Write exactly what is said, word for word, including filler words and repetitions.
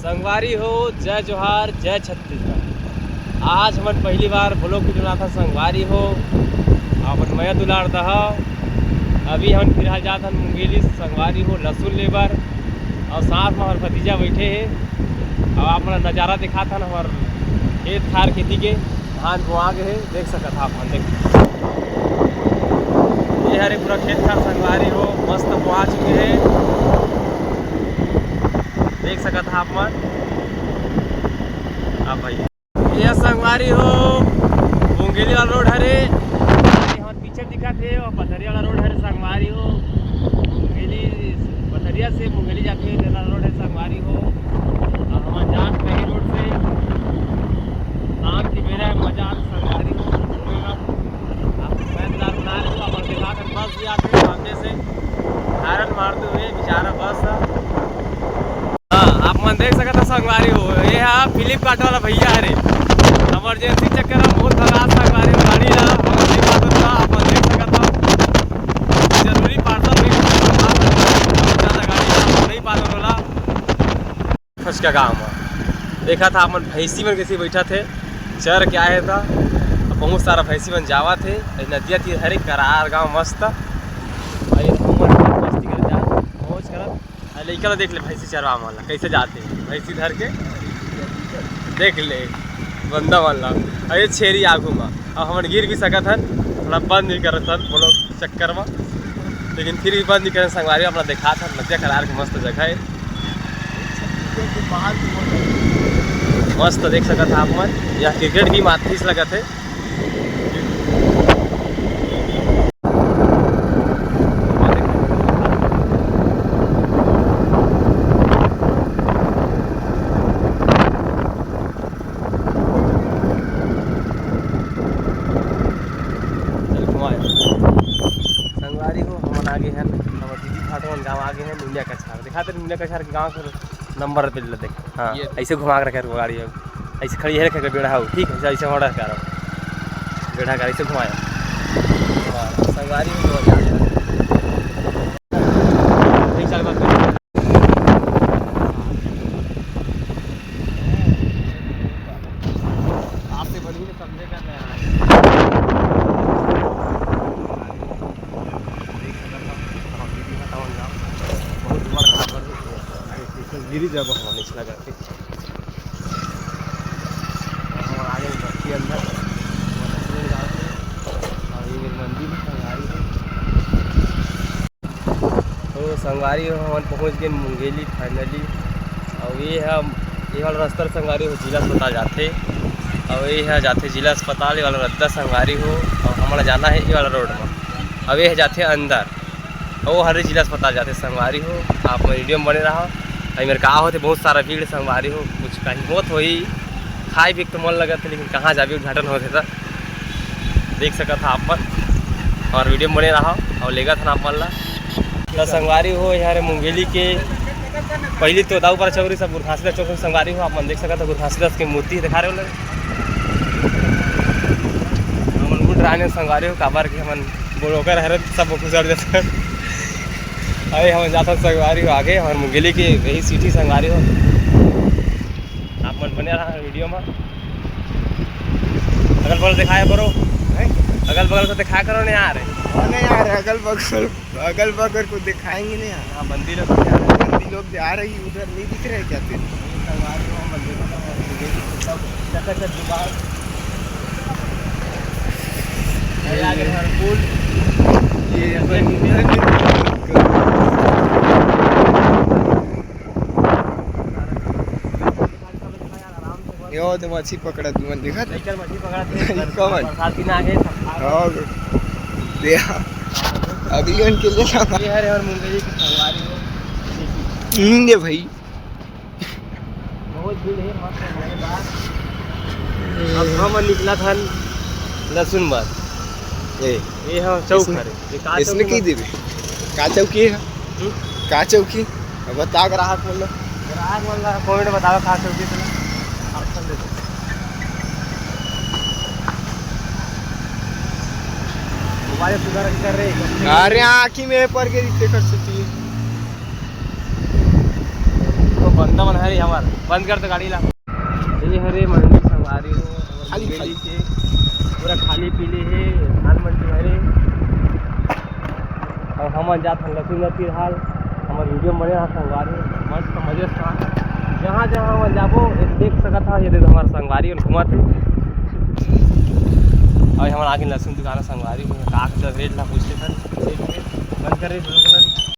संगवारी हो, जय जोहार, जय छत्तीसगढ़। आज हमन पहली बार vlog video बनाथन संगवारी हो, अपन मया दुलार दहा। अभी हमन फिलहाल जात हन मुंगेली संगवारी हो, लहसुन ले बर, और साथ में हमर भतीजा बैठे हे। अब आप मन नजारा दिखात हन हमर खेत खार खेती के। धान बोआ गे हे, देख सकत हा आप मन, देख। ये हरे पूरा खेत खार संगवारी हो, मस्त बोआ चुके हे, देख सकत हा आप मन। अब भाई, ये संगवारी हो, मुंगेली वाला रोड हरे, ये हमर पीछे दिखत हे, और पथरिया वाला रोड हरे संगवारी हो। मुंगेली, पथरिया से मुंगेली जाके तेरा रोड है संगवारी हो। और हम जात नहीं रोड से। शाम की बेरा है, मजा आ संगवारी हो। आप मैं प्लान बना रहे हो, अपन देखा कर बस भी आते हैं सामने से। हारन मारते हुए बेचारा बस। हाँ, आप मन देख सकत हो संगवारी हो, ये हा Flipkart वाला भैया हरे। इमरजेंसी चक्कर में बहुत भगा संगवारी हो गाड़ी ला, हमर नहीं पातन ला, आप मन देख सकत हो। जरूरी पार्सल भी ज्यादा गाड़ी ला, नहीं पातन ला। फंस का गाँव में देखा था अपन भैंसी मन कैसे बैठा थे, चर के आए था। अब बहुत सारा भैंसी मन जावा थे, ये नदिया तीर हरे करार गाँव मस्त। और ये हमर मस्ती कर जा, मौज करत। अरे लइका ला देख ले, भैंसी चरवा मन ला कैसे जाथे, भैंसी धर के देख ले बंदा मन ला। अरे छेरी आगू मा, अब हमन गिर भी सकत हन, थोड़ा बंद भी करत हन vlog चक्कर मा, लेकिन फिर भी बंद नहीं करन संगवारी, अपना दिखात हन नदिया करार के मस्त जगह है, मस्त देख सकत हा आप मन। यहाँ क्रिकेट भी माथिस लगत है। चल घुमाए। संगवारी हो, हमन आगे हन, हमर दीदी फाटो मन गाँव आगे हन, नुनिया कछार। दिखा दे नुनिया कछार के गाँव के नंबर प्लेट ला देख। हाँ, ये। ऐसे घुमा के रखे गाड़ी अब। ऐसे खड़ी है रखे बेड़ा हो, ठीक है, ऐसे ऑर्डर करो। बेड़ा गाड़ी से घुमाया। हाँ, संगवारी हो, नहीं चल बात। आपसे बनी ने समझे कर रहे हैं। देख सकत हव, हम दीदी हटावन जाओ। बहुत बड़का घर है। गिरी जब हम निचला करके। हम आगे बस्ती अंदर। और ये मंदिर है, संगवारी है। तो संगवारी हो, हमन पहुँच गए मुंगेली finally। और ये है, ये वाला रास्ता संगवारी हो जिला अस्पताल जाथे। और ये है जाथे जिला अस्पताल, ये वाला रद्दा संगवारी हो। और हमारा जाना है ये वाला रोड में। अब ये है जाथे अंदर, वो हरे जिला अस्पताल जाथे संगवारी हो। आप मन वीडियो में बने रहा। और मेरे का होते बहुत सारा भीड़ संगवारी हो, कुछ कहीं बहुत होई, खाए भी तो मन लगत है, लेकिन कहाँ जाबे उद्घाटन होते था। देख सकत हा आप मन, और वीडियो में बने रहा और लेगा था आप मन ला। तो संगवारी हो, यहाँ रे मुंगेली के पहली तो दाऊ पर चौरी सब गुरघासीदास चौक में संगवारी हो, आप मन देख सकत हो गुरघासीदास के मूर्ति दिखा रहे हो लोग। हमन उठ रहा है संगवारी हो, काबर के हमन ब्लॉगर हरे, सब घुसर जाते। अरे हमन जात हन संगवारी हो आगे, हमर मुंगेली के वही सिटी संगवारी हो। आप मन बने रहा वीडियो में। अगल बगल दिखाया करो, हैं? अगल बगल को दिखाया करो ना यार। अरे यार, अगल बगल, अगल बगल को दिखाएंगे ना यार। हाँ, बंदी लोग जा रहे हैं। बंदी लोग जा रही, उधर नहीं दिख रहे क्या तेरे? चकाचक जुगाड़। ये यार, ये हर पुल। ये यो तो मछली पकड़ा तुमन देखत? लइका मछली पकड़त हे। कौन? बरसात दिन आ गए, सब खा हाँ, दे। अभी उनके लिए ये हरे और मुंगेली की संगवारी हो। हम्म, ये भाई। बहुत भीड़ है, मस्त है, मजेदार। अब हम निकला था लहसुन बार। ए, ये हाँ, चौक इसमें, हरे। ये का इसमें चौक की है? देवे? का चौकी है? हम्म? का चौकी? अब बता ग्राहक मन ला। ग्राहक मन ला comment बताओ का चौकी से। Option दे दो। मोबाइल सुधार कर रहे हैं। अरे आँखी में पर के दिखते कर सकती है। तो बंद मन हरे हमर, बंद कर दे गाड़ी ला। ये हरे मंडी संगवारी हो, हमर खाली, हवेली खाली। के पूरा खाली पीली हे, धान मन के हरे। अउ हमन जात हन लसुन ला फिलहाल। हमर वीडियो बने रहा संगवारी, मस्त मजे से। जहाँ जहाँ हमन जाबो, देख सकत हा, ये दे हमर संगवारी मन घूमत हे। अउ हमन आगे लसुन दुकान संगवारी, का का रेट ला पूछते हन, बंद कर रे, ब्लू कलर।